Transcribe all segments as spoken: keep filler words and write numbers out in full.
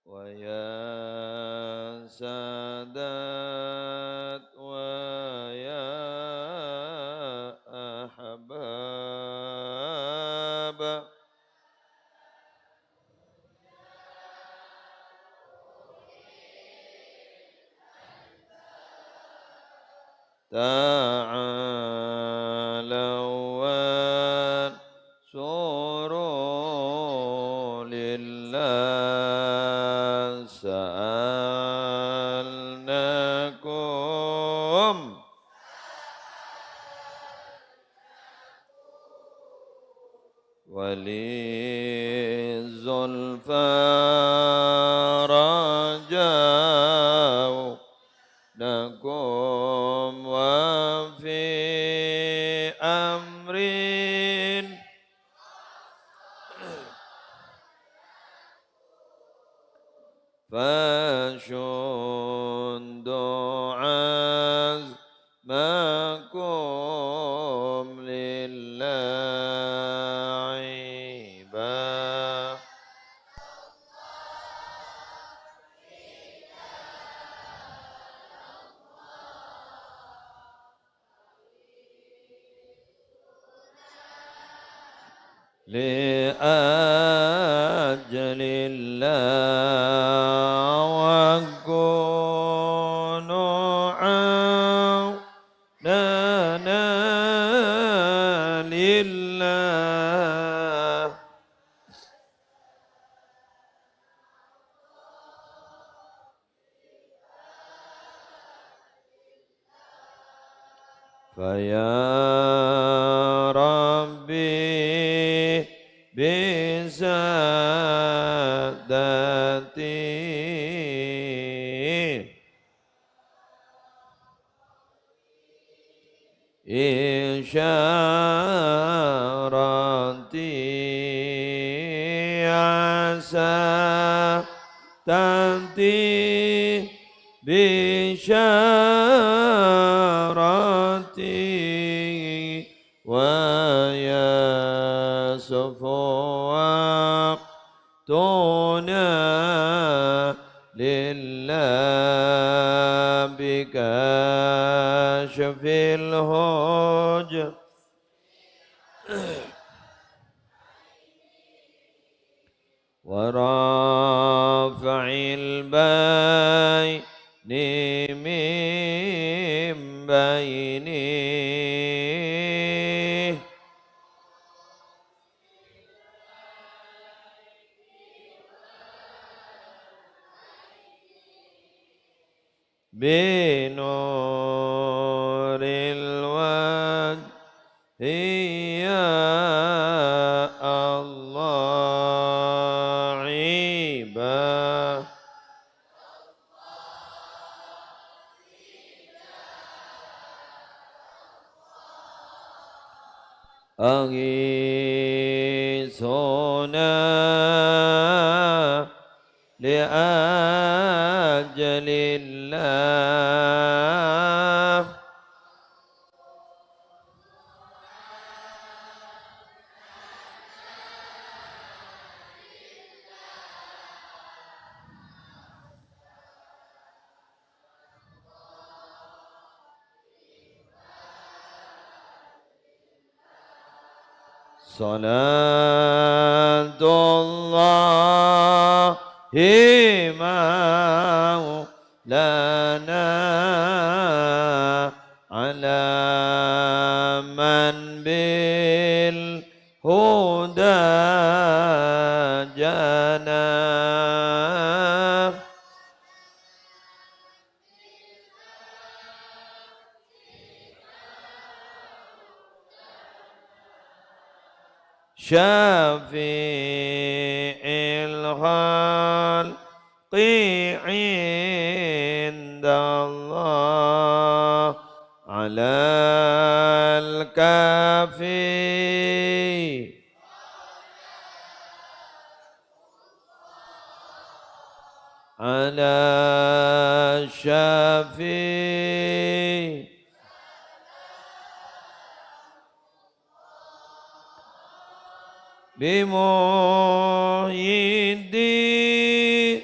ويا سادات ويا أحباب. تعالوا وانصروا لله سألناكم وللزلفى رجاؤناكم وفي أمر فشدوا عزمكم لله عيبا. لأجل الله وكونوا عوننا لله. فيا ربي بسادتي إشارتي عسى تأتي بشارتي ويصفو وقتنا لله بكشف الحجب ورفع البين من بينه بنور الوجه يا الله عيبا. أغيثنا لأجل الله. صلاة الله مولانا على من بالهدى جنى. شفيع الخلق عند الله على الكافي. على الشفيع بمحيي الدين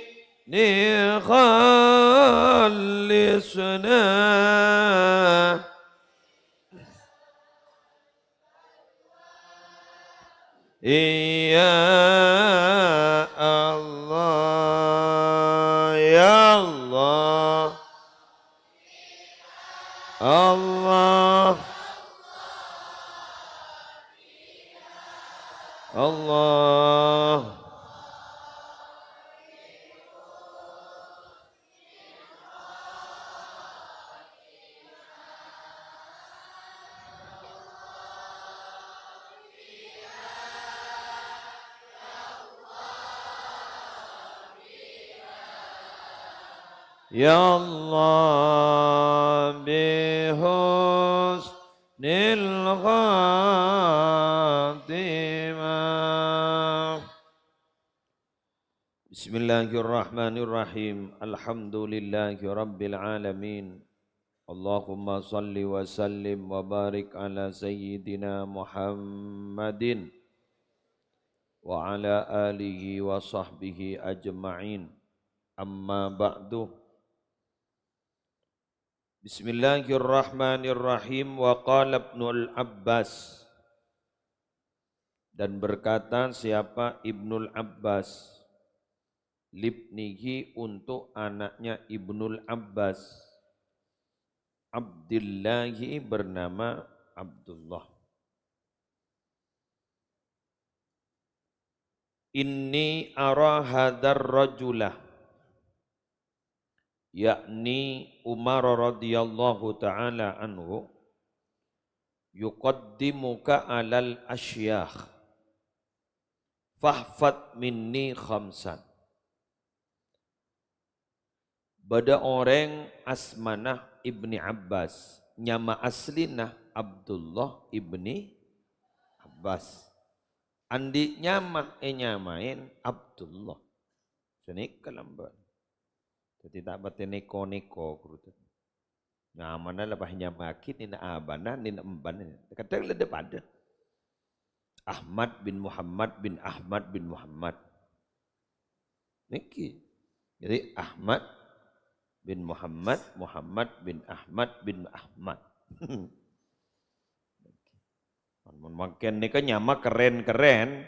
Ya Allah, bi husnil khatimah. Bismillahirrahmanirrahim. Alhamdulillahi rabbil alamin. Allahumma salli wa sallim wa barik ala sayyidina Muhammadin wa ala alihi wa sahbihi ajma'in. Amma ba'du. Bismillahirrahmanirrahim. Wa qala Ibnul Abbas. Dan berkata siapa Ibnul Abbas, libnihi, untuk anaknya Ibnul Abbas, Abdillahi, bernama Abdullah. Inni ara hadzar rajula, yakni Umar radhiyallahu ta'ala anhu, yuqaddimuka alal asyakh. Fahfad minni khamsan. Bâdâ orèng asmana Ibni Abbas, nyama aslina Abdullah Ibni Abbas. Andi' nyama ènyamaè Abdullah. Sanèka lambâ'. Dhâddhi ta' patè nèko-nèko, ghuru. Nyamana la pas nyama'aghi nèna abana, nèna embana. Kadhâng la dhâ-padâ. Ahmad bin Muhammad bin Ahmad bin Muhammad. Nèka. Jadi Ahmad bin Muhammad, Muhammad bin Ahmad bin Ahmad. Mon mangkèn nèka nyama kerrèn-kerrèn,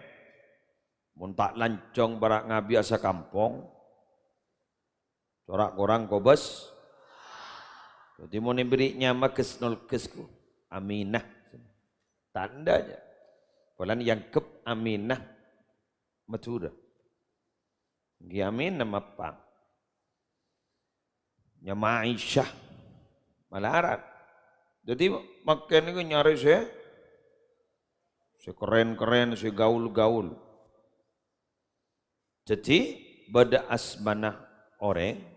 mon ta' lanjhâng para' ngabiyâ sakampong, cora' korang kobâs. Dhâddhi mon èbherri' nyama ghâs-nolghâs ghu, Aminah. Tandhâ jâ. Polana èangghep Aminah Madhurâ. Ènggi Aminah mapa. Nyama Aisyah malarat. Dhâddhi mangkèn nèko nyarè sè, sè kerrèn-kerrèn, sè gaul-gaul. Dhâddhi bâdâ asmana orèng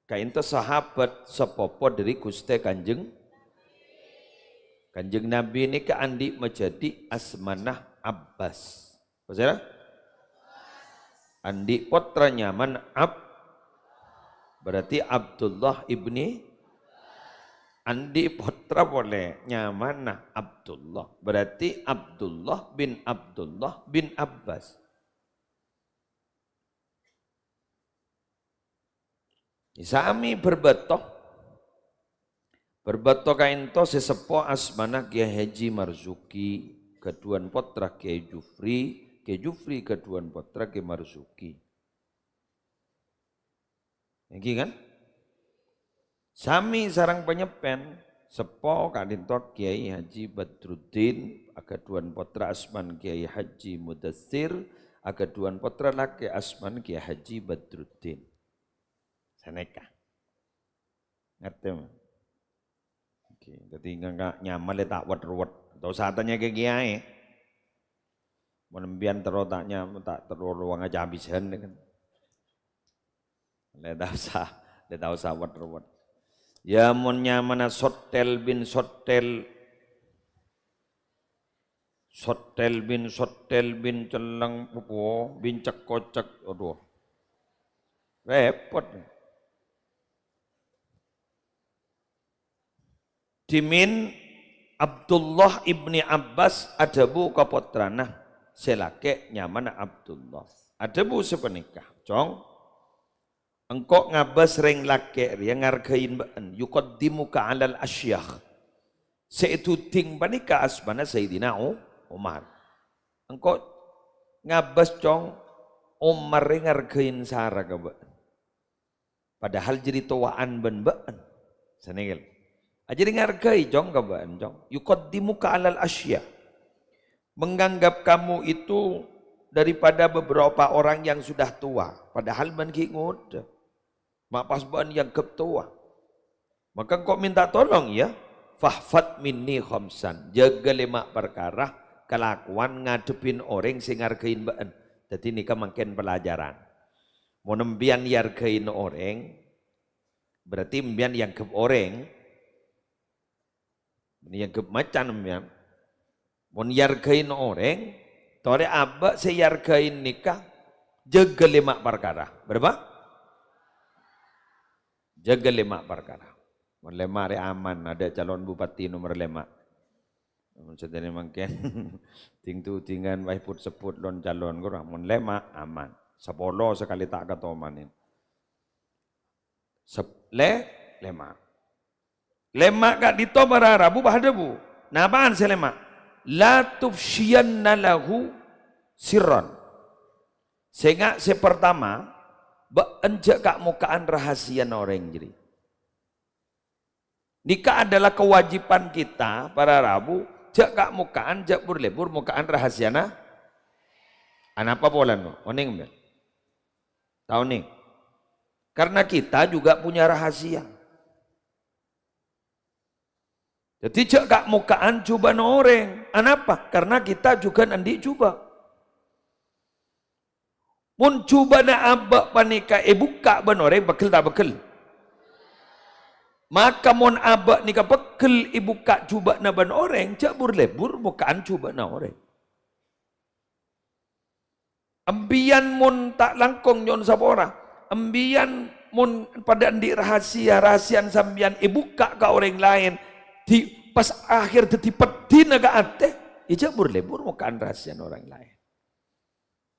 ka'ènto sahabat sapopo dhâri Ghustè Kanjeng, Kanjeng Nabi nèka andi' majhâdhi asmana Abbas. Pasèra? Andi' pottra nyamana Ab-, berarti Abdullah ibni, andi' pottra polè nyamana Abdullah, berarti Abdullah bin Abdullah bin Abbas. Sami bhârbâto. Bhârbâto ka'ènto sè seppo asmana Kèyaè Haji Marzuki, ghâdhuwân pottra Kèyaè Jufri, Kèyaè Jufri ghâdhuwân pottra Kèyaè Marzuki. Ènggi kan? Sami sareng panyeppèn, seppo ka'ènto Kèyaè Haji Badruddin, aghâdhuwân pottra asman Kèyaè Haji Mudassir, aghâdhuwân pottra lakè' asman Kèyaè Haji Badruddin. Sanèka. Ngartè, mon? Oke, dhâddhi ngangka' nyama lè ta' wet-ruwet. Ta' osa atanya ka kèyaè. Mon empèyan terro ta' nyam-, ta' terro rowa ngacabisân, kan. Lè ta' osa, lè ta' osa wet-ruwet. Ya, mon nyamana Sottel bin Sottel, Sottel bin Sottel bin Celleng, popo, bin Cek-Kocek. Aduh. Repot. Dhimèn Abdullah ibni Abbas adhâbu ka pottrana sè lakè' nyamana Abdullah. Adhâbu sapanèka, "Cong, engko' ngabâs rèng lakè' rèya ngarghâi bâ'en, yuqaddimuka 'alal asyakh." Sè èdhudhing panèka asmana Sayyidina U-, Umar. "Engko' ngabâs, Cong, Umar rè ngarghâi sara ka bâ'en. Padahal jârèya towa'an bân bâ'en." Sanèka. "Ajârèya ngarghâi, Cong, ka bâ'en, Cong. Yuqaddimuka 'alal asya'. Menganggap kamu itu daripada beberapa orang yang sudah tua, padahal bâ'en ghi' ngodâ. Ma' pas bâ'en èangghep towa. Maka engko' mènta tolong, ya. Fahfad minni khamsan. Jâgâ lèma' parkara kalakowan ngadhebbhi orèng sè ngarghâi bâ'en." Dhâddhi nèka mangkèn pelajaran. Mon empèyan èarghâi orèng, Berarti embiyan èangghep orèng, èangghep macan embiyan. Mon èarghâi orèng, torè abâ' sè èarghâi nèka jâgâ lèma' parkara. Berapa? Jâgâ lèma' parkara. Mon lèma' rè aman, ada calon bupati nomor lèma'. Mon sadhâjâna mangkèn, ding-tudingan, wae put-sepput lon calon, korang mon lèma' aman. Sapolo sakalè ta' katomanè. Sep-, lè-, lèma'. Lèma' ka'dinto para rabu bâdâ, Bu. Napa'an sè lèma'? "La tufsyiyanna lahu sirran." Sènga' sè partama, bâ'en jhâ' ka'-moka'an rahasiyana orèng jârèya. Nèka adalah kewajiban kita, para rabu, jhâ' ka'-moka'an, jhâ' bur-lebur moka'an rahasiyana. Anapa polana? Onèng, Mbak? Ta' onèng? Karena kita juga punya rahasia. Dhâddhi, jhâ' ka'-moka'an jhubâ'na orèng. Anapa? Karena kita juga andi' jhubâ'. Mon jhubâ'na abâ' panèka èbukka' bân orèng, pegghel ta' pegghel? Maka mon abâ' nèka pegghel èbukka' jhubâ'na bân orèng, jhâ' bur-lebur moka'an jhubâ'na orèng. Embiyan mon ta' langkong nyo'on sapora, embiyan mon padâ andi' rahasia, rahasiana sambiyan èbukka' ka orèng laèn, di, pas akhèr dhâddhi peddhina ka atè, ya jhâ' bur-lebur moka'an rahasiana orèng laèn.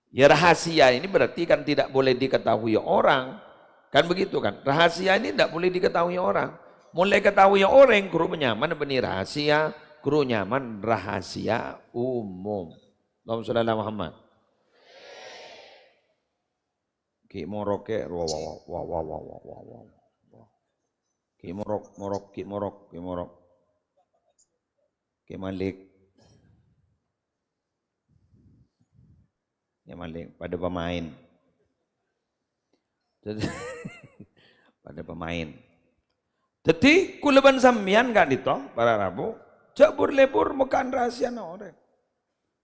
Ya, rahasia ini berarti kan tidak boleh diketahui orang. Kan begitu kan? Rahasia ini tidak boleh diketahui orang. Mon la èketahui orèng, ghuru nyamana bânnè rahasia, ghuru nyamana rahasia umum. Allahumma sholli ala Muhammad. Ki' morok ke, wa, wa, wa. Ki' morok, morok, ki' morok, ki' morok. Ki' Malik. Ya, Malik, padâ pemain. Padâ pemain. Dhâddhi, kaulâ bân sampèyan ka'dinto, para rabu, jhâ' bur-lebur moka'an rahasiana orèng.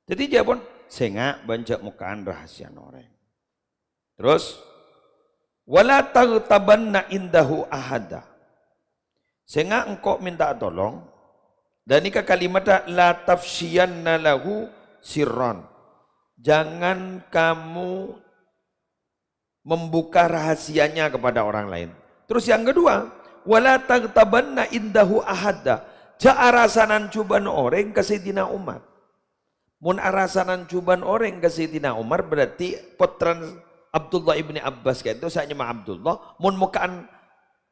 Dhâddhi, jhâ' pon, sènga' bân jhâ' moka'an rahasiana orèng. Terros, "Wa la taghtabanna indahu ahada." Sènga' engko' mènta'a tolong, dan nèka kalimatta, "La tufsyiyanna lahu sirran." Jangan kamu membuka rahasianya kepada orang lain. Terros yang kedua, "Wa la taghtabanna indahu ahada." Jhâ' arasanan jhubâ'na orèng ka Sayyidina Umar. Mon arasanan jhubâ'na orèng ka Sayyidina Umar, berarti pottrana Abdullah ibni Abbas ka'dinto sè nyama Abdullah. Mon moka'an,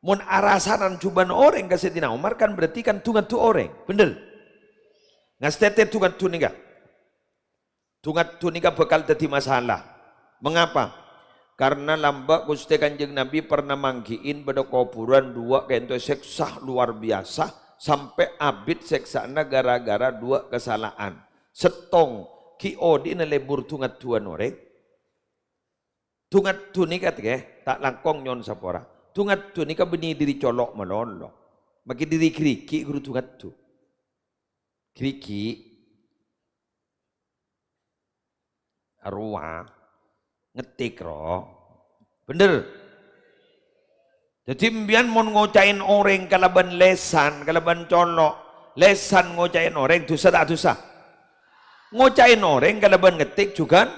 mon arasanan jhubâ'na orèng ka Sayyidina Umar, kan berarti kan du-ngaddu orèng. Bhender? Ngastètè du-ngaddu nèka. Du-ngaddu nèka bhâkal dhâddhi masalah. Mengapa? Karena lambâ' Ghustè Kanjeng Nabi pernah manggi'in bâdâ kobhurân duwâ' ka'dinto sèksa luar biasa, sampè' abit sèksana ghârâ-ghârâ duwâ' kasala'an. Sèttong, ghi' odi'na lebur du-ngadduwân orèng. Du-ngaddu nèka, tèkè, ta' langkong nyo'on sapora. Du-ngaddu nèka bânnè dhiri colo' malolo. Makè dhiri ghârighi' ghuru du-ngaddu. Ghârighi'. Arowa. Ngetik, ro. Bhender. Dhâddhi, empèyan mon ngoca'è orèng kalabân lèsan, kalabân colo', lèsan ngoca'è orèng, dhusa ta' dhusa? Ngoca'è orèng kalabân ngetik jhughân.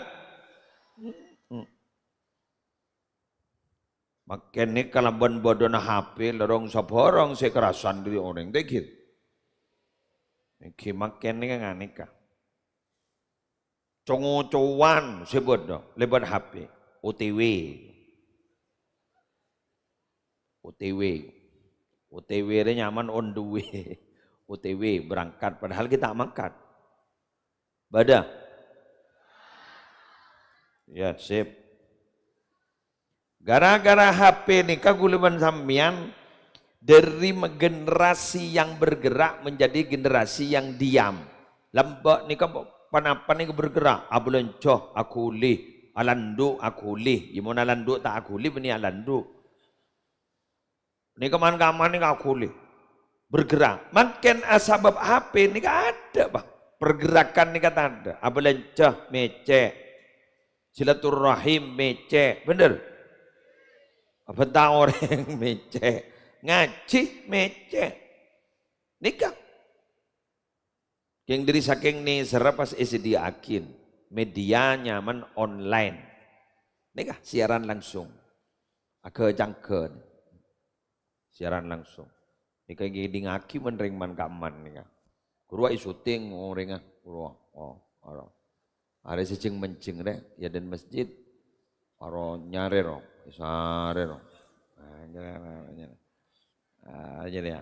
Makènè kalabân bâdâna H P, lorong sabhârâng sè karasan dhâri orèng, ta' ghi'? Ghi' makènè nganèka. Co-ngocowan sè bâdâ lèbât H P, O T W. O T W. O T W rè nyamana on the way. O T W, berangkat, padahal ghi' ta' mangkat. Bâdâ? Ya, sip. Gara-gara H P nèka kaulâ bân sampèyan dhâri me-, generasi yang bergerak menjadi generasi yang diam. Lambâ' nèka pa-, ponapa nèka bergerak, abhâlânjhâ, aghuli, alandu', aghuli. Ya, mon alandu' ta' aghuli, bânnè alandu'. Nèka man-kaman nèka aghuli. Bergerak. Mangkèn asabâb H P nèka adâ', Pak. Pergerakan nèka tadâ'. Abhâlânjhâ mècè'. Silaturrahim mècè'. Bhender? Abhânta orèng mècè'. Ngajhi mècè'. Nèka. Kèng dhâri sakèng nèserra pas èsadhiyâ'aghi media nyamana online. Nèka siaran langsung. Aghâ-cangghâ. Siaran langsung. Nèka èngèdingngaghi bân rèng man-ka'emman nèka. Ghuru èsyuting orèngnga. Ghuru, oh, aro. Arè sè jeng-menjeng rè, yâ dân masjid. Aro nyarè ro, èsarè ro. Nah, nyarè, nyarè. Ah, jadi ya.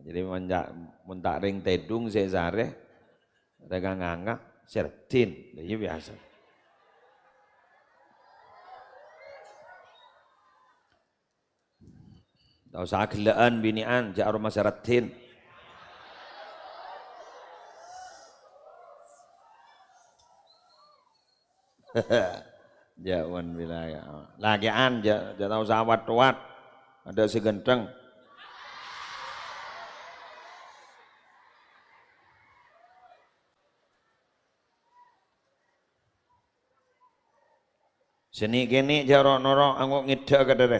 Jadi mon ja-, mon ta' rèng tèdung sè èsarè, rèng nganga, sè raddhin. Lah iyâ biyasa. Ta' osa aghellâ'ân binè'an, jhâ' aromasa raddhin. Jhâ' mon bilâ ya. Lakè'an, jhâ', jhâ' ta' osa wat-wat. Adâ' sè ghântheng. Sè nè'-kènè' jhâ' ro'-noro' anggo' ngèdhâ' ka dârè.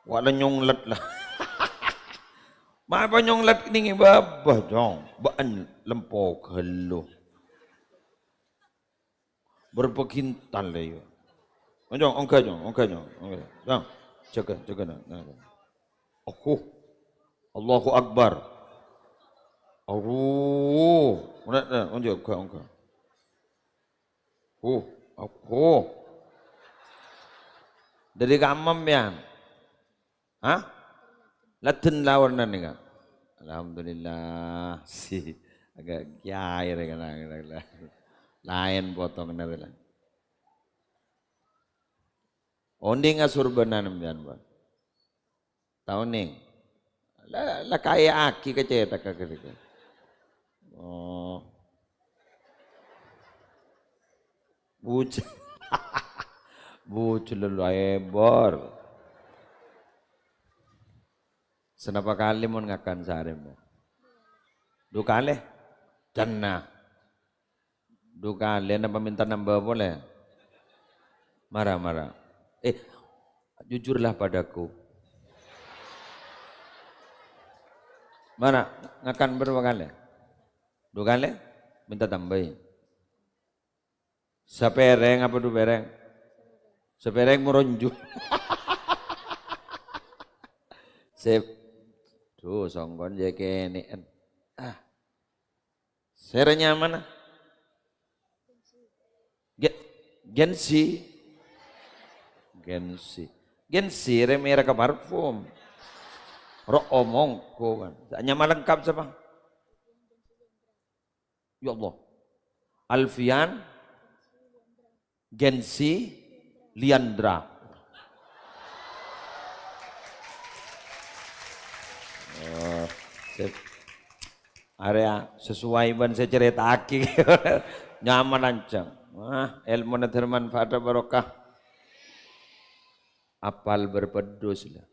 Wa' la nyonglet la. Ma' apa nyonglet nèngè bâbâ, Jong. Bâ'en lempo ghâllu. Bârâmpa kintal la iyâ. Jong, ongghâ, Jong, ongghâ, Jong, ongghâ. Jong, jâgâ, jâgâ, na, na. Oho. Allahu Akbar. Aduh. Mana, na, ongghâ, ongghâ, ongghâ. Huh, aku. Dâri kamma, yâ? Hah? Laddhân lawan nèka. Alhamdulillah. Si, agak kiai rè kèna, kèna, kèna. Laèn potonganna rè la. Ondhi ngasorbhânan sampèyan, Pak? Tao nèng. La, la kaèya'aghi ka cèthagghâ ghârigghâ. Oh. Buj-, buj lellu aèbor. Sanapa kalè mon ngakan sarè, Mbah? Du kalè? Dâna. Du kalè napa mènta nambâ polè? Mara, mara. Eh, jujurlah padaku. Mara, ngakan bârâmpa kalè? Du kalè? Mènta tambâi. Sapèrèng apa du pèrèng? Sapèrèng moronju. Sip. Duh, songkon jâ' kènè'en. Ah. Sè rè nyamana? Ge-, Gen Z. Gen Z. Gen Z rè merek parfum. Ro' omong ko kan. Nyama lengkap sapa? Ya Allah. Alfian. Gen Z, Liandra. Oh, sip. Arèya sesuai bân sè ècarèta'aghi. Nyama lanjhâng. Wah, èlmona bermanfaat barokah. Apal bârâmpa dus la.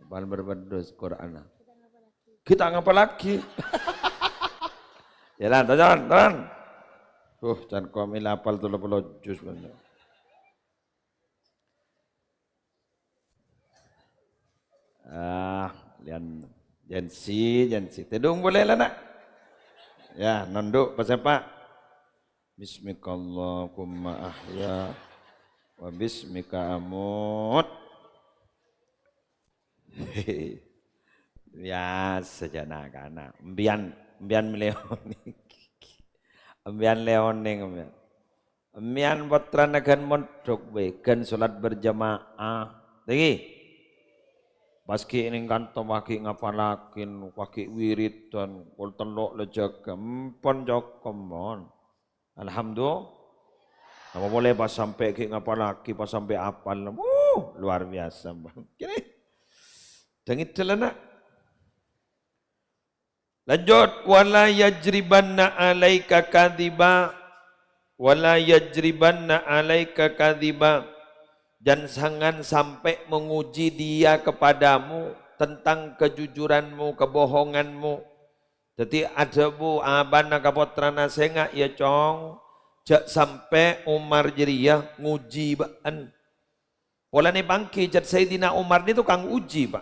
Apal bârâmpa dus Qur'anna. Kita ngapa lagi? Ya lah, tonton, tonton. Duh, can komil apal tello polo juz bener. Ah, lian Gen Z, Gen Z. Tèdung polè la, Nak. Ya, nondhu' pasepa'. Bismikallahumma ahya wa bismika amut. Biyasa jâ' na'-kana'. Empiyan, empiyan mèlè onèng. Empiyan lè onèng, empiyan. Empiyan pottrana ghân mondhuk bhâi, ghân sholat berjamaah. Lagi. Pas ghi' nèng kanto, pas ghi' ngapalaghin, pas ghi' wiridan, pokol tello' la jâgâ. Empon cokop, mon. Alhamdulillah. Apa polè pas sampè' ghi' ngapalaghi, pas sampè' apal. Wuh, luar biasa, Bang. Gini. Dângèdhâl, Nak. Lanjut, "Wala yajribanna alaika kadhiba, wala yajribanna alaika kadhiba." Jangan sampai menguji dia kepadamu tentang kejujuranmu, kebohonganmu. Dhâddhi, adhâbu abana ka pottrana sènga', "Ya, Cong, jhâ' sampè' Umar jârèya nguji bâ'en." Polana èpangghi ca'na Sayyidina Umar nèka tokang uji, Pak.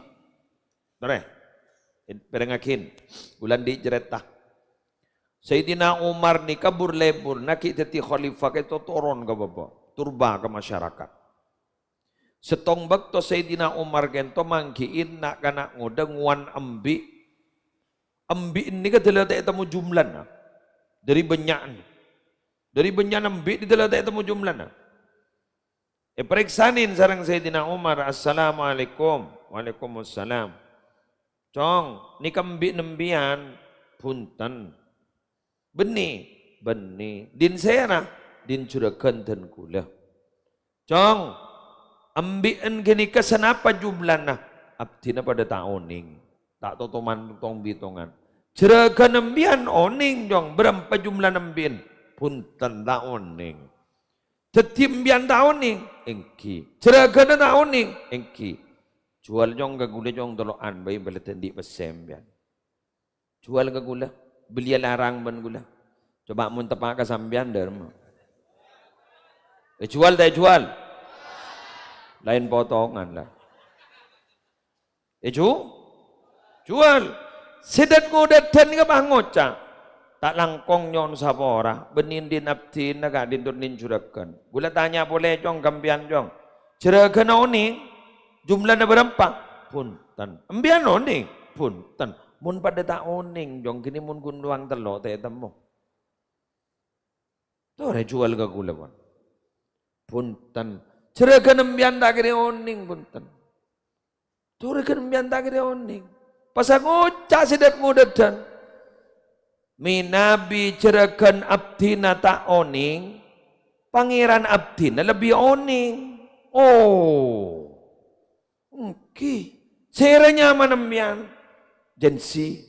Torè, pèrèngngaghin, ghulâ andi' carèta. Sayyidina Umar nèka bur-lebbur, naghi' dhâddhi khalifah ka'dinto toron ka bâbâ, torba ka masyarakat. Sèttong bâkto Sayyidina Umar ka'dinto mangghi'i na'-kana' ngodâ ngowan embi'. Embi' nèka dâlla ta' ètemmo jumlana. Dâri bânnya'na. Dâri bânnya'na embi' dâlla ta' ètemmo jumlana. Èparèksanè sareng Sayyidina Umar, "Assalamualaikum." "Waalaikumsalam." "Cong, nèka embi' nèmbiyân?" "Bhunten." "Bânnè?" "Bânnè." "Dhin sèra?" "Dhin jhurâghân dân ghulâ." "Cong, embi'en ghânèka sanapa jumlana?" "Abdhina padâ ta' onèng. Ta' totoman tong-bitongan." "Jhurâghân embi'en onèng, Cong. Bârâmpa jumlana embi'en?" "Bhunten, ta' onèng." "Dhâddhi embi'en ta' onèng?" "Èngghi." "Jhurâghâna ta' onèng?" "Èngghi." "Jhuwâl, Cong, ka ghulâ, Cong, tello'an bhâi, bâlâ andi' pèssè embi'en. Jhuwâl ka ghulâ, belliyâ larang bân ghulâ. Coba mon teppa' ka sampèyan, dhâremma." "Èjhuwâl ta' èjhuwâl?" "Laèn potongan, la." Èju-, jhuwâl. Sè dâd-ngodâdhân nèka pas ngoca', "Ta' langkong nyo'on sapora, bânnè dhin abdhina ka'dinto dhin jhurâghân." Ghulâ tanya polè, "Cong, ka empèyan, Cong, jhurâghâna onèng? Jumlana bârâmpa?" "Bhunten." "Empèyan onèng?" "Bhunten." "Mon padâ ta' onèng, Cong, ghânèka mon ghun lowang tello' ta' ètemmo." Torè jhuwâl ka ghulâ, pon. "Bhunten. Jhurâghâna empèyan ta' kèra onèng, bhunten. Jhurâghâna empèyan ta' kèra onèng." Pas ngoca' sè dâd-ngodâdhân, "Mènabi jhurâghân abdhina ta' onèng, Pangèran abdhina lebbi onèng." Oh. "Èngghi. Sèra nyamana empèyan?" "Gengsi."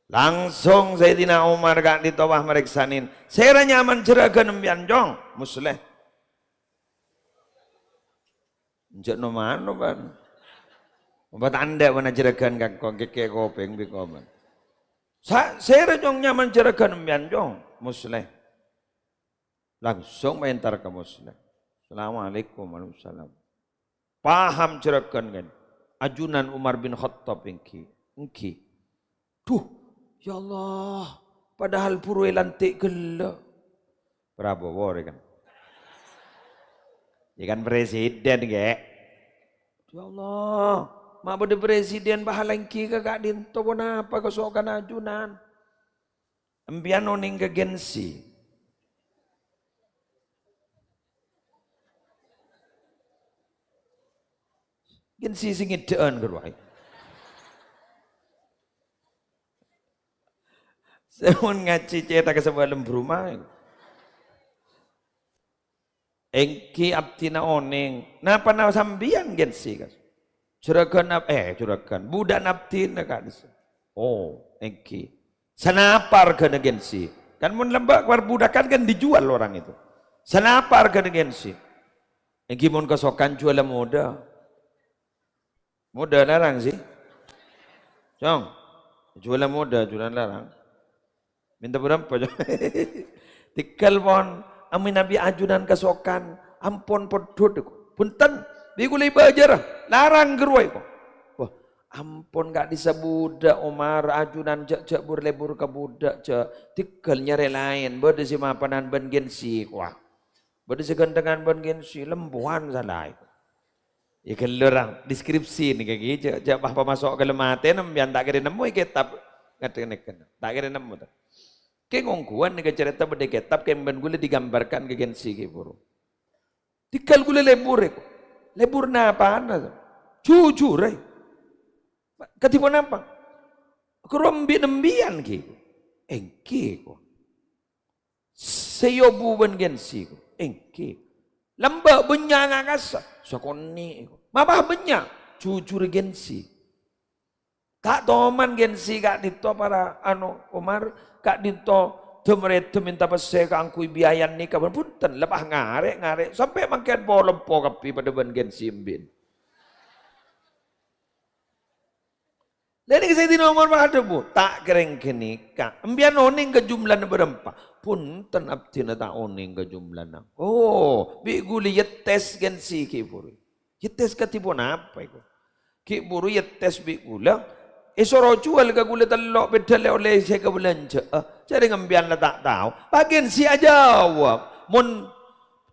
Langsung Sayyidina Umar ka'dinto pas marèksanè, "Sèra nyamana jhurâghâna empèyan, Cong?" "Musleh." Enjâ' no-mano, bân. Apa ta' endâ' bân jhurâghân ka engko', kèkkè kopèng bi' ko', bân. "Sa-, sèra, Cong, nyamana jhurâghâna empèyan, Cong?" "Musleh." Langsung maèntar ka Musleh. "Assalamualaikum." "Waalaikumsalam." "Paham jhurâghân, kan? Ajunan Umar bin Khattab èngghi?" "Èngghi." "Dhu, ya Allah, padahal buru èlantik ghellâ'." Prabowo rè, kan? Ya, kan, presiden, ghi. "Ya Allah, ma' bâdâ presiden pahala èngghi ka ka'dinto, ponapa kasokan ajunan?" "Empèyan onèng ka gengsi?" "Gengsi sè ngèdâ'ân ghâruwa." Sè mon ngajhi cèthagghâ sabâlem bârâmma. "Èngghi abdhina onèng." "Napana sampèyan gengsi, kas?" "Jhurâghân ab-, eh, jhurâghân, budhâk abdhina, ka'dissa." "Oh, èngghi. Sanapa arghâna gengsi?" Kan mon lambâ' parbudhâkân kan dijual orang itu. "Sanapa arghâna gengsi?" "Èngghi mon kasokan jhuwâlâ modâ." Modâ larang, sih. Cong, jhuwâlâ modâ, jhuwâlâ larang. Mènta bârâmpa, Cong? "Tèghâl, pon, amènabi ajunan kasokan, ampon pondhut, ko'." "Bhunten, bi' kaulâ èbâjârâ, larang ghâruwa, ko'." "Wah, ampon ka'dissa budhâk, Umar, ajunan jhâ', jhâ' bur-lebbur ka budhâk, jhâ'. Tèghâl nyarè laèn, bâdâ sè mapanan bân gengsi, ko'." Bâdâ sè ghântengan bân gengsi, lembuwân salaè. Yâ ghâllu ra, deskripsi nèka ghi, jhâ', jhâ' pas pamaso' ka lem atèna, sampèyan ta' kèra nemmo è kètab ngatè-, nèka. Ta' kèra nemmo, ta'. Kè ngongghuwân nèka carèta bâdâ kètab kèng bân ghulâ digambarkan ka gengsi ghi buru. Tèghâl ghulâ lebbur, ko'. Lebbur napana, ta'? Jhujhur, eh. Kadhi ponapa? Ghâruwa embi'-, embi'ân ghi. Èngghi, ko'. Sè èobu bân gengsi, ko'. Èngghi. Lambâ' bânnya' nga' kassa', sakonè', ko'. Mapa bânnya'? Jhujhur gengsi. Ta' toman gengsi ka'dinto para, anu, Umar, ka'dinto dhâm-rèdhâm mènta pèssè kaangghuy biayan nèka, bân bhunten, lepas ngarè'-ngarè', sampè' mangkèn polompo kabbhi padâ bân gengsi embi'ân. Lha nèka Sayyidina Umar pas adhâbu, "Ta' Kèrèng ghânèka, empèyan onèng ka jumlana bârâmpa? Bhunten, abdhina ta' onèng ka jumlana. Oh, bi' ghulâ èyèttes ghensi ghi' bhuru. Èyèttes kadhi ponapa èko? Ghi' bhuru èyèttes bi' ghulâ. Èsoro juwâl ka ghulâ tello' bhidhâ lè-ollè sè èkabâlânjhâ'â. Jhâ' rèng empèyan la ta' tao. Paghensi ajâwâb. Mon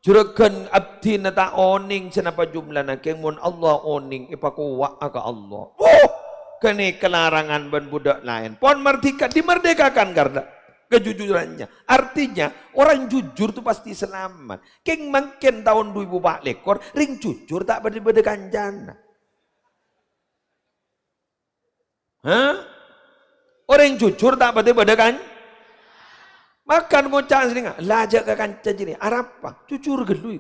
Jurâghân abdhina ta' onèng sanapa jumlana, kèng mon Allah onèng, èpakowa'a ka Allah. Wuh! Ghânèka larangan bân bhudhâk laèn. Pon mardhika, dimerdekakan karena kejujurannya. Artinya, orang jujur itu pasti selamat. Kèng mangkèn taon du èbu pa' lèkor, rèng jujur ta' bâdâ-bâdâ kancana. Hah? Orèng jujur ta' patè bâdâ kan? Makan ngoca' sènèngnga, "La jhâ' ka kanca jârèya, arapa?" Jujur ghâllu.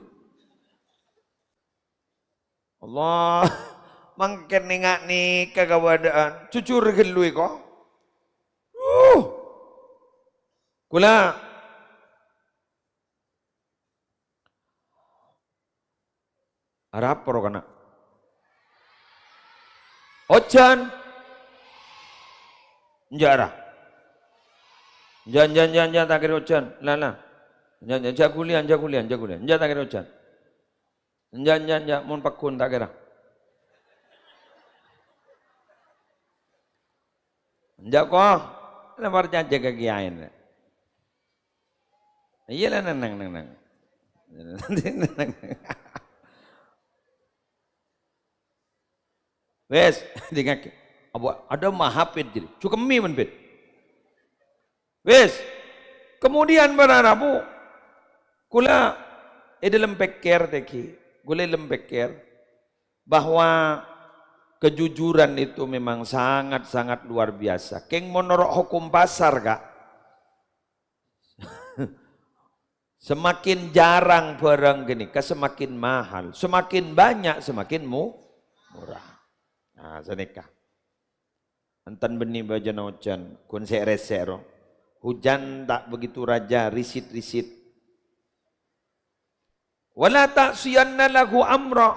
Allah, mangkèn nènga' nèka kabâdâ'ân. Jujur ghâllu ko. Uh. Ghulâ Arapa rowa kana'? Ojhân. Enjâ' ra. Enjâ', enjâ', enjâ', enjâ', ta' kèra ojhân. La, la. Enjâ', enjâ', enjâ' ghuliyâ, enjâ' ghuliyâ, enjâ' ghuliyâ. Enjâ' ta' kèra ojhân. Enjâ', enjâ', enjâ', mon pagghun ta' kèra. Enjâ' ko. La parcajâ ka kiyaèna. Iyâ la, neng, neng, neng, neng. Wes, dingngaghi. Apa ada mahapit jadi? Cukemi men pit. Wes. Kemudian para rabu, kula e dalam pekker tegi, kula dalam pekker bahwa kejujuran itu memang sangat-sangat luar biasa. Keng menurut hukum pasar, Kak. Semakin jarang barang ghânèka, semakin mahal. Semakin banyak, semakin mu-, murah. Nah, sanèka. Enten bânnè bâjâna ojhân, ghun sè' rèsè' ro. Hujan tak begitu raja, risit-risit. "Wala ta'siyanna lahu amra."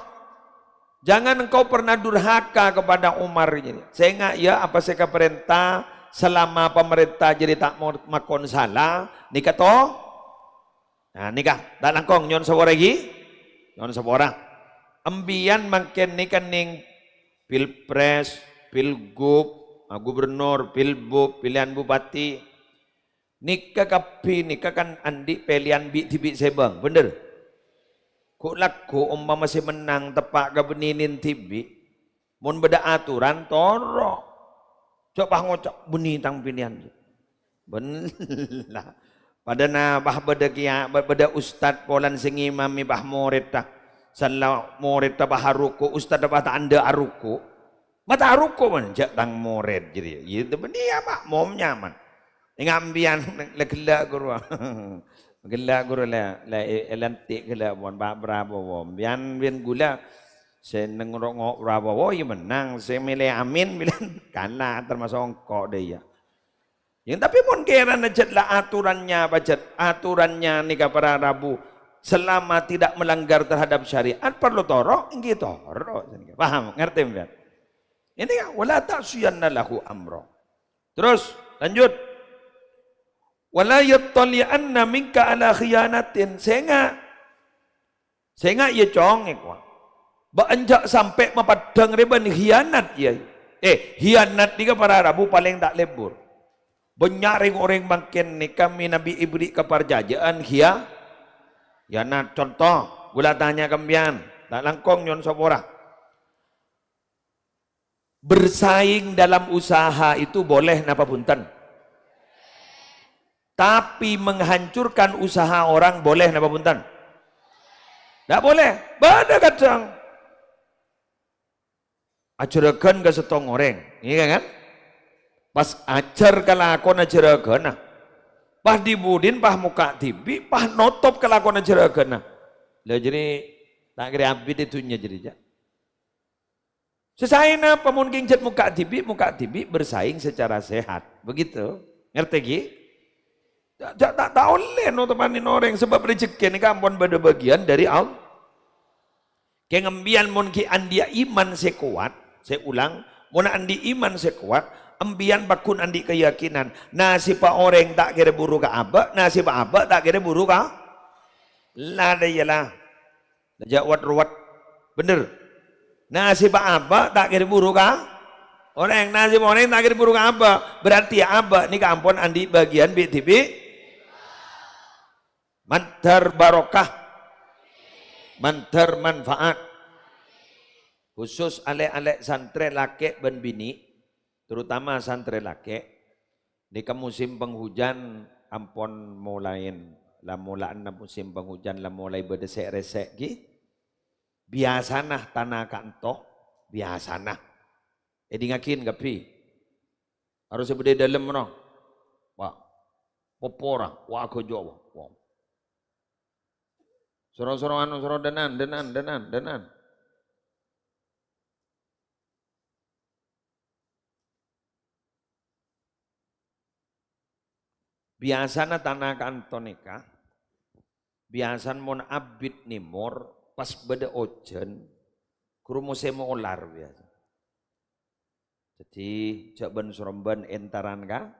Jangan engkau pernah durhaka kepada Umar. Sènga' ya apa sè èkaparènta selama pamarènta jârèya ta' mo-, makon sala, nèka to? Nah, nèka, ta' langkong nyo'on sapora ghi? Nyo'on sapora. Empiyan mangkèn nèka neng pilpres, pilgub, ah, gubernur, pilbub, pilihan bupati. Nèka kabbhi nèka kan andi' pèlèyan bi'-dhibi' sè bâng, bhender? Ghu'-lagghu' ompama sè mennang teppa' ka bânnè neng dhibi', mon bâdâ aturan, toro'. Jhâ' pas ngoca', "Bânnè tang pèlèyan." Bella. Padâna pas bâdâ kiya-, bâ-, bâdâ ustad polana sè ngimami pas morèdda. Sella morèdda pas aruku', ustadda pas ta' endâ' aruku'. Ma' ta' aruku', man, jhâ' tang morèd jârèya. Iyâ, bânnè ya, makmum nyaman. Ènga' empiyan la ghellâ' ghuru. Ghellâ' ghuru la, la e-, èlantè' ghellâ' pon, Pak Prabowo. Empiyan bin ghulâ sè neng ro-, ngo-, Prabowo ya mennang, sè mèlè Amin bilân kala, termasuk engko' dâ' iyâ. Ya, tapi mon kèrana jhât la aturannya apa jhât? Aturannya nèka para rabu, selama tidak melanggar terhadap syariat, parlo toro', èngghi toro'. Paham? Ngartè, mbiyan? Ini ya, "Wala ta'siyanna lahu amra." Terus, lanjut. "Wala yattali'anna minka ala khiyanatin." Sènga'. Sènga' iyâ, Cong, èkowa. Bâ'na jhâ' sampè' mapeddhâng rè bân khiyanat, iyâ. Eh, khiyanat nèka para rabu palèng ta' lebur. Bânnya' rèng-orèng mangkèn nèka mènabi èberri' kaparcajâ'ân khiya-, khiyanat. Conto, ghulâ tanya ka empiyan, ta' langkong nyo'on sapora. Bersaing dalam usaha itu boleh napa bhunten? Tapi menghancurkan usaha orang boleh napa bhunten? Ndak boleh. Bâdâ kadhâng ajhârâghân ka sèttong orèng, iyâ kan? Pas ajhâr kalakon ajhârâghânna, pas dhi-budhina pas mokka' dhibi', pas notop kalakon ajhârâghânna. Lah, jârèya ta' kèra abit è dhunnya jârèya, jâ'. Sè saè napa mon kèng jhât mokka' dhibi', mokka' dhibi' bersaing secara sehat. Begitu. Ngartè, ghi? Ta', ta', ta', ta' ollè notopanè orèng, sabâb rejhekkè nèka ampon bâdâ bâgiyân dâri Allah. Kèng empiyan mon ghi' andi'â iman sè kowat, sè ulang, mon andi'â iman sè kowat, Empiyan paggun andi' kayakinan, nasibba orèng ta' kèra buru ka abâ', nasibba abâ' ta' kèra buru ka, la dâ' iyâ la. La jâ' wet-ruwet. Bhender. Nasibba abâ' ta' kèra buru ka orèng, nasibba orèng ta' kèra buru ka abâ'. Berarti abâ' nèka ampon andi' bâgiyân bi'-dhibi'. Mandhâr barokah. Mandhâr manfaat. Khusus alè'-alè' santrè lakè' bân binè', terutama santrè lakè', nèka musim penghujan ampon molaè, la mola'anna musim penghujan la molaè bâdâ sè'-rèsè' ghi. Biyasana tana ka'anto, biyasana. Èdingngaghi kabbhi. Harus bâdâ è dâlem, no. Wah, popora, wah, aghâjâ', wah. Wah. Soro-soro anu, soro dânan, dânan, dânan, dânan. Biyasana tana ka'anto nèka, biyasana mon abit nèmor, pas bâdâ ojhân, ghuru musim olar biyasa. Dhâddhi, jâ' bân-sorombân èntaran ka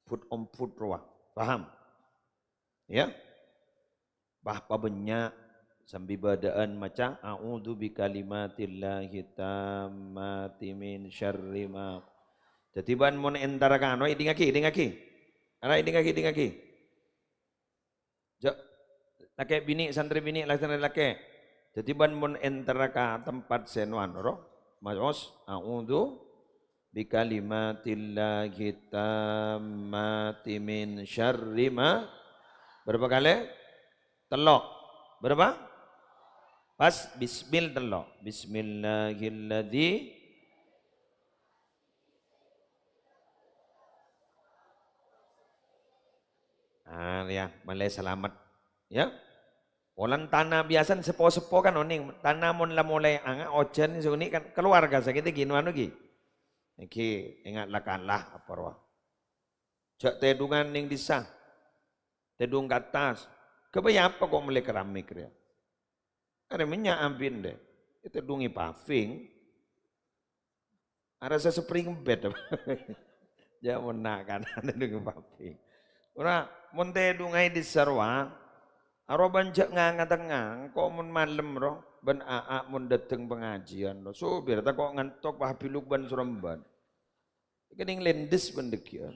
food on food rowa. Paham? Ya? Pas pabânnya' sambi bâdâ'ân maca, "A'udzu bikalimatillahi tammati min syarri ma." Dhâddhi, bân mon èntara ka anu, èdingngaghi, èdingngaghi. Ara èdingngaghi, èdingngaghi. Jâ', lakè' binè', santrè binè', santrè lakè'. Dhâddhi, bân mon èntara ka tempat sè noan, ro? Maos, "A'udzu bikalimatillahi tammati min syarri ma." Berapa kali? Tello'. Berapa? Pas bismil tello'. Bismillahilladzi. Ah, ya, malè salamet. Ya. Polana tana biyasana seppo-seppo kan onèng, tana mon la molaè anga' ojhân sè onèng kan keluarga sakènè ghi, no anu ghi. Èngghi, enga' la kalah apa rowa. Jâ' tèdungan nèng dissa. Tèdung ka attas. Ghâbây apa ko' mellè keramik rèya? Arè mènnya' abit, ndè. Ètèdungè paving. Arassa spring bed. Jâ' mon na'-kana' tèdungè paving. Ora, mon tèdunga è dissa rowa, aro bân jâ' nga-ngatengnga, engko' mon malem ro, bân a'-a' mon dâteng pangajiân ro. Sobir tako' ngantok, pabiluk bân sorombân. Kènèng lèndhes bân dâggi'ân.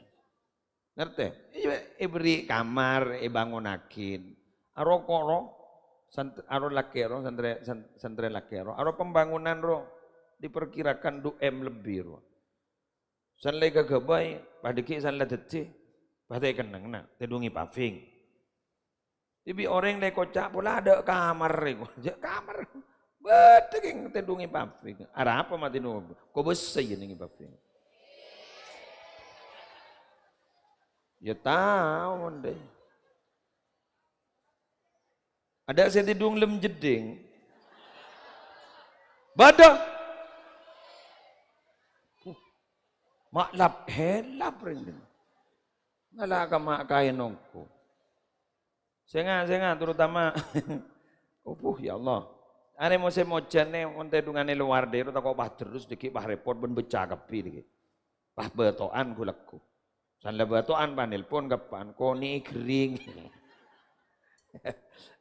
Ngartè? Iyâ, èberri' kamar, èbângonnaghi. Aro ko' ro, sant-, aro lakè' ro, santrè, san-, santrè lakè' ro. Aro pembangunan ro, diperkirakan du M lebbi ro. San la èkaghâbây, padâ ghi' san la dhâddhi, pas ta' èkennengnga, tèdungè paving. Dhibi' orèng la èkoca' pola adâ' kamar rèko. Jâ' kamar. Bâdâ kèng tèdungè paving. Arapa ma' tèdungè paving? Kobâsa iyâ nèng paving. Yâ tao, ndè. Adâ' sè tèdung lem jeddhing. Bâdâ. Uh, ma' lap-helap rèng. Ngala' ka ma' kaèn ongghu. Sènga', sènga', terutama, obuh, ya Allah. Arè mosèm ojhân nè, mon tèdungan è lowar dhâri, tako' pas terros, dhâggi' pas rèpot, bân becca kabbhi dhâggi'. Pas bâto'an ghu-lagghu. San la bâto'an, pas nelpon kabbhi, konè'è ghering.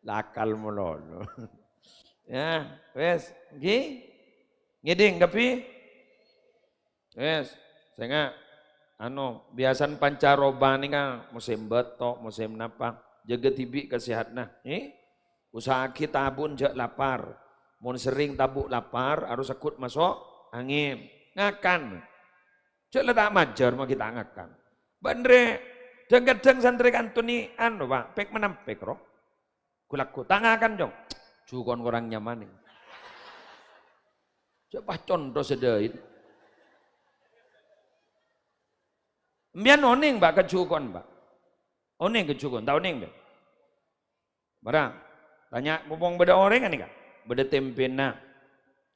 Lakal malolo. Ya, wes, ngghi? Ngèdhing kabbhi? Wes, sènga', anu, biyasana pancaroba nèka mosèm bâto', mosèm napa, jâgâ dhibi' kasèhadhânna, eh? Usaha'aghi tabu'na jâ' lapar. Mon serrèng tabu' lapar, harus segghut maso' angèn. Ngakan. Jâ' la ta' majâr maghi ta' ngakan. Bân rè, dhâng-kadhâng santrè ka'anto nè, anu, Pa', pèk-manampèk, ro. Ghu-lagghu, "Ta' ngakan, Cong." "Jukon korang nyaman, nè." Jâ' pas conto sè dâi'. Empèyan onèng, Pa', ka jukon, Pa'? Onèng ka jukon, ta' onèng, Pa'? Mara, tanya, mumpung bâdâ orèng nèka. Bâdâ tempèna,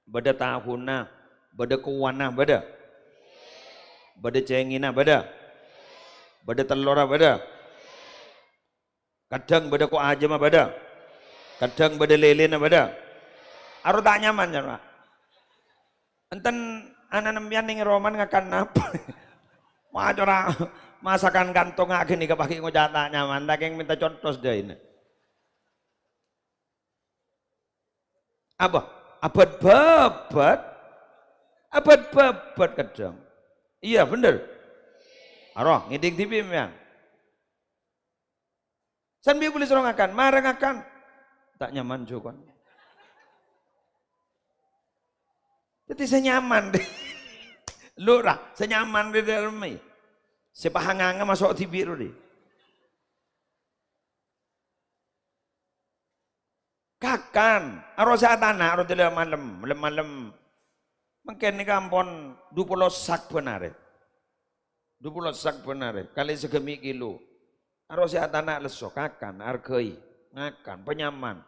bâdâ tahuna, bâdâ kowana, bâdâ? Bâdâ cèngèna, bâdâ? Bâdâ tellorra, bâdâ? Kadhâng bâdâ ko' ajâmma bâdâ. Kadhâng bâdâ lèlèna bâdâ. Aro ta' nyaman, jâ', Pa'. Enten Ana'na sampèyan neng roma ngakan napa? Wah, cora masakan kantongnga ghânèka paghi' ngoca' ta' nyaman, ta' kèng mènta contos dâina. Apa? Abât-bâbât. Abât-bâbât kadhâng. Iyâ, bhender. Aro, ngèdhing dhibi' sampèyan. Sambi polè soro ngakan, mara ngakan. Ta' nyaman, jokon. Dhâddhi sè nyaman, dhi. Lu, ra, sè nyaman dhi dâlem, è. Sè pahanganga maso' dhibi', ro, dhi. Kakan, aro sè atana', aro dâlem malem, malem-malem. Mangkèn nèka ampon dupolo sak bân arè. Dupolo sak bân arè, kalè sagâmè' kilo. Aro sè atana' lesso, kakan, arghâi, ngakan, panyaman.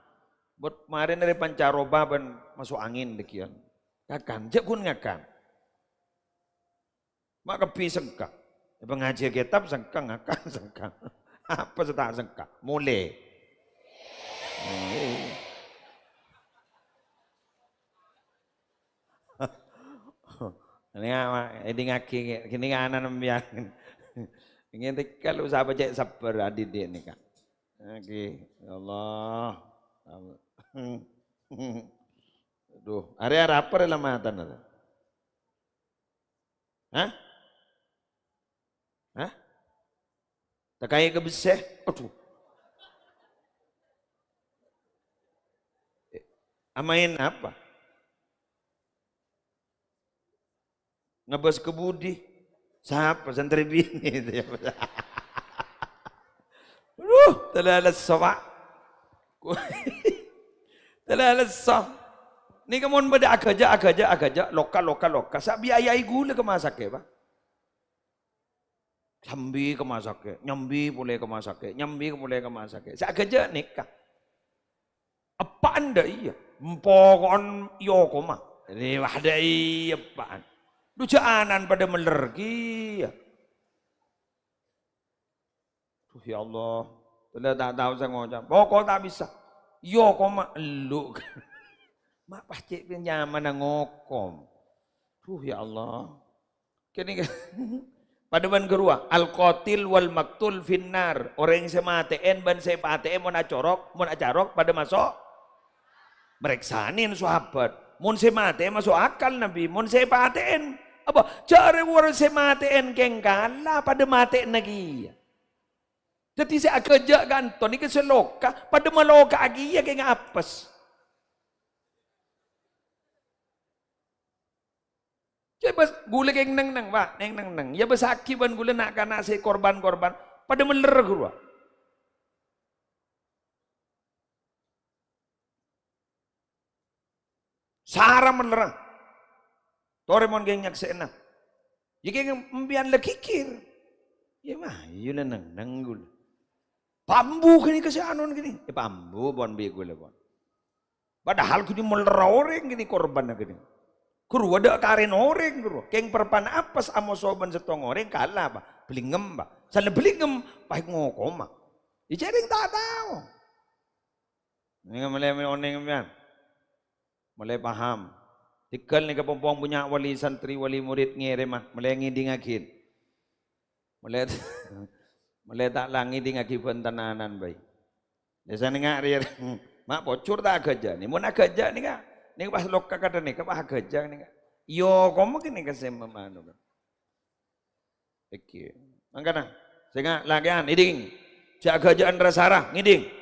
Bât marèna rè pancaroba bân maso' angèn dhâgghiyân. Kakan, jhâ' ghun ngakan. Ma' kabbhi sengka. Pangajhi kètab sengka, ngakan sengka. Apa sè ta' sengka? Molè. Ini ama, ini ngaki, ini anak nembian. Ini tekel usaha cek sabar adidik ini, Kak. Oke, ya Allah. Aduh, area rapper lamatan. Hah? Hah? Takaè ka bessè? Aduh. Eh, amaèn apa? Ngabâs ka budi? Sapa? Santrè binè'. Aduh, tadâ' lesso, Pak. Tadâ' lesso. Nèka mon bâdâ aghâjâ', aghâjâ', aghâjâ', lokka, lokka, lokka. Sè abiayai ghulâ ka masakè, Pak. Sambi ka masakè, nyambi polè ka masakè, nyambi polè ka masakè. Sè aghâjâ' nèka. Eppa'en dâ' iyâ. Empo ko'on iyâ koma. Rè, wah, dâ' iyâ eppa'en. Dhu jhâ' ana'en padâ mèller kèya. Duh, ya Allah. Tadâ' ta' tao sè ngoca'. Pokok ta' bisa. Iyâ koma ellu'. Ma' pas cè' nyamana ngokom. Duh, ya Allah. Kènè' padâ bân ghâruwa, al-qatil wal maqtul finnar. Orèng sè matè'èn bân sè èpatè'è mon acorok, mon acarok padâ maso' marèksanè sahabat. Mon sè matè'è maso' akal Nabi, mon sè èpatè'èn apa? Jhâ' rè orèng sè matè'èn kèng kala padâ matè'na kèya. Dhâddhi sè aghâjâ' kanto nèka sè loka, padâ maloka'a kèya kèng apes. Cè' bâs, ghulâ kèng neng-neng, Pak, neng-neng. Yâ bâsaghi bân ghulâ na'-kana' sè korban-korban. Padâ mèller ghâruwa. Sara mèllerra. Torè mon kèng nyaksè'ana. Yâ kèng empèyan la ghighir. Yâ mah, yâ neng-neng ghulâ. Pambu ghânèka sè anon ghânè. Eh, pambu pon bi' ghulâ pon. Padahal ghânèka mèllerra orèng ghânèka korbanna ghânèka. Ghâruwa dâ' karèna orèng ghâruwa. Kèng parpa'na apes amoso bân sèttong orèng kala, Pak. Bellingem, Pak. Saellana bellingem, pas ngokoma. Yâ jhâ' rèng ta' tao. Nèka mèlè, mèlè onèng sampèyan. Mèlè paham. Tèghâl nèka pong-pong bânnya' wali santri, wali murid ngèrèma. Mèlè ngèdingngaghi. Mèlè, mèlè ta' la ngèdingngaghi bân tenanan bhâi. Biasana nga' rè, ma' pojhur ta' aghâjâ' nè. Mon aghâjâ' nèka, nèka pas loka kadhâng nèka pas aghâjâ' nèka. Iyâ, koma kènè' ka sè mamanu. Èkè. Mangkana, sènga' lakèyan, ngèding. Jhâ' aghâjâ'ân ra-sara, ngèding.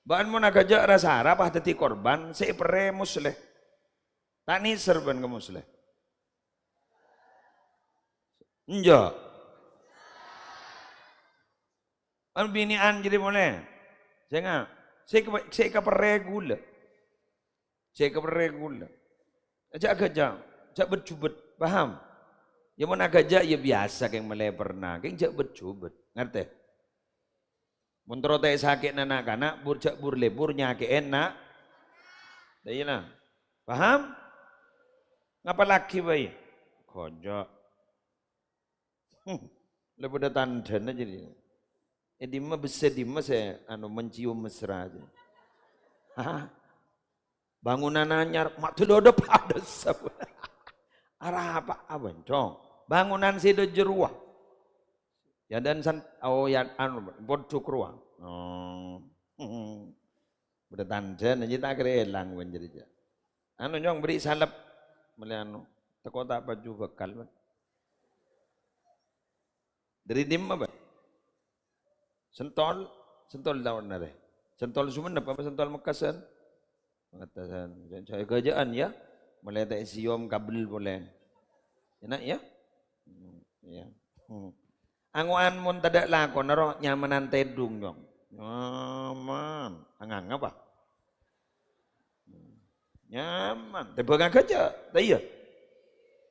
Bâ'ân mon aghâjâ' ra-sara pas dhâddhi korban, sè èperrè Musleh. Ta' nèser bân ka Musleh. Enjâ'. Bân binè'an jârèya molè. Sènga'. Sè ka-, sè èkaperrè ghulâ. Sè èkaperrè ghulâ. Jhâ' aghâjâ', jhâ' bât-jhubât. Paham? Yâ mon aghâjâ' yâ biyasa kèng mèlè perna, kèng jhâ' bât-jhubât. Ngartè? Mon terro ta' èsakè'na na'-kana', bur-, jhâ' bur-lebur nyakè'è na'. Lah iyâ la. Paham? Ngapallaghi bhâi? Ghâjâ'. Hmm. La padâ tandhâna jârèya. È dimma bessè dimma sè, anu, mencium mesra jârèya. Hah? Bangunan anyar, ma' dulodop padâ sab-, Arapa abâncong? Bângonan sè dâjâ rowa. Ya dan san, oh ya, anu, pondhuk rowa. Oh. Bâdâ tandhâna jiyâ ta' kèra èlang bân jârèya. Anu, Nyong, bâri' salep. Mèlè anu, teko ta' paju bhâkal, bân. Dâri dimma, bân? Sentol, Sentol taon arè. Sentol Sumenep apa Sentol Mekkasân? Mekkasân. Jâ-, jâ-, ghâjâ'ân, ya. Mèlè ta' èsiyom kabel polè. Èna', ya? Hmm, iya. Hmm. Ango'an mon tadâ' lakona ro nyamanan tèdung, Nyong. Nyaman. Anganga, apa? Hmm. Nyaman. Tèmbhâng ghâjâ', ta' iyâ?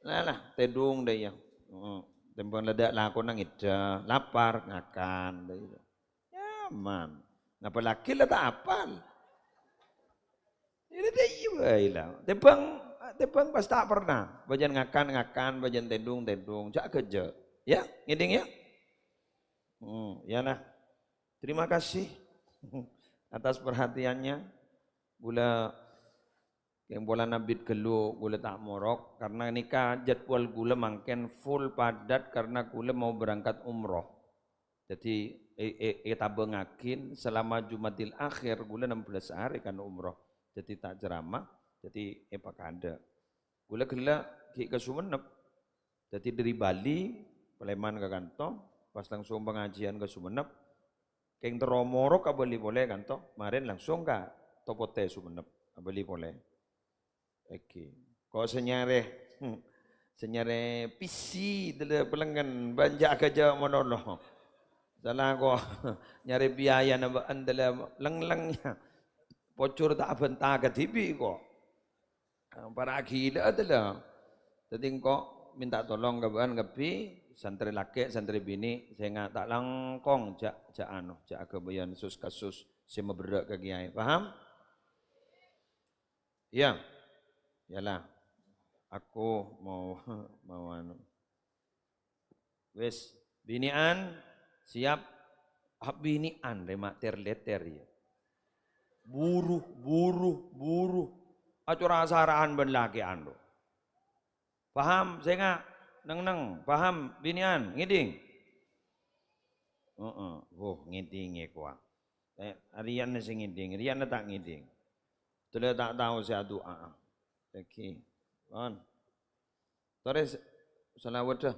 Lah, lah, tèdung, ta' iyâ? Heeh. Tèmbhâng la tadâ' lakona ngèdhâ, lapar, ngakan, ta' iyâ? Nyaman. Apalagi la ta' apal. Ini ta' iyâ bhâi la. Tèmbhâng, tèmbhâng pas ta' pernah. Bâjâna ngakan, ngakan, bâjâna tèdung, tèdung. Jâ' ghâjâ'. Ya, ngèdhing ya? Hmm, ya nah. Terima kasih atas perhatiannya. Ghulâ kèng polana bit ghâllu ghulâ ta' morok, karena nèka jadwal ghulâ mangkèn full padat karena ghulâ mau berangkat umroh. Jadi, è-, è-, ètabângaghi selama Jumadil Akhir ghulâ enam belas hari kan umroh. Jadi ta' ceramah, jadi èpakadâ'. Ghulâ ghellâ' ghi' ka Sumenep. Jadi dâri Bali, palèman ka kanto, pas langsung pangajiân ka Sumenep. Kèng terro morok abâli polè kanto, marèn langsung ka Topotè Sumenep, abâli polè. Èngghi. Ko' sè nyarè, sè nyarè pisi dâlâ palèngngen bânjâ' ghâjâ' malolo. Sala ko' nyarè biayana bâ'ân dâlâ lèng-lèng. Pojhur ta' abhânta kadhibi' ko'. Para' ghilâ dâlâ. Dâddhi engko' mènta tolong ka bâ'ân kabbhi, santrè lakè', santrè binè', sènga' ta' langkong, jâ', jâ' anu, jâ' aghâbâyân sus-kasus sè maberrâ' ka kèyaè. Paham? Iya. Iyalah. Aku mau, mau anu. Wis, binè'an siap. Ah, binè'an rè ma' ter-lèter, ya. Buru, buru, buru. Acora' sara'an bân lakè'an, ro. Paham, sènga'? Neng-neng, paham, binè'an, ngèdhing? Heeh, woh, ngèdhingè kowa. Eh, rèyanna sè ngèdhing, rèyanna ta' ngèdhing. Dâlâ ta' tao sè adu'a. Èngghi. Pon. Torè s-, salawadda.